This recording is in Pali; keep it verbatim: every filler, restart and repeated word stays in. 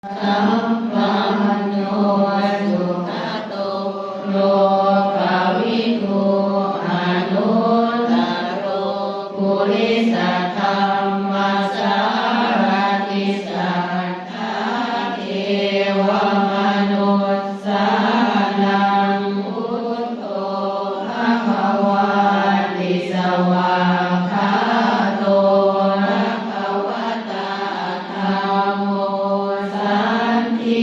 Sampanno sugato lokavidū anuttaro purisadammasārathi satthā devamanussānaṃ buddho bhagavāti. Svākkhāto bhagavatā dhammo santi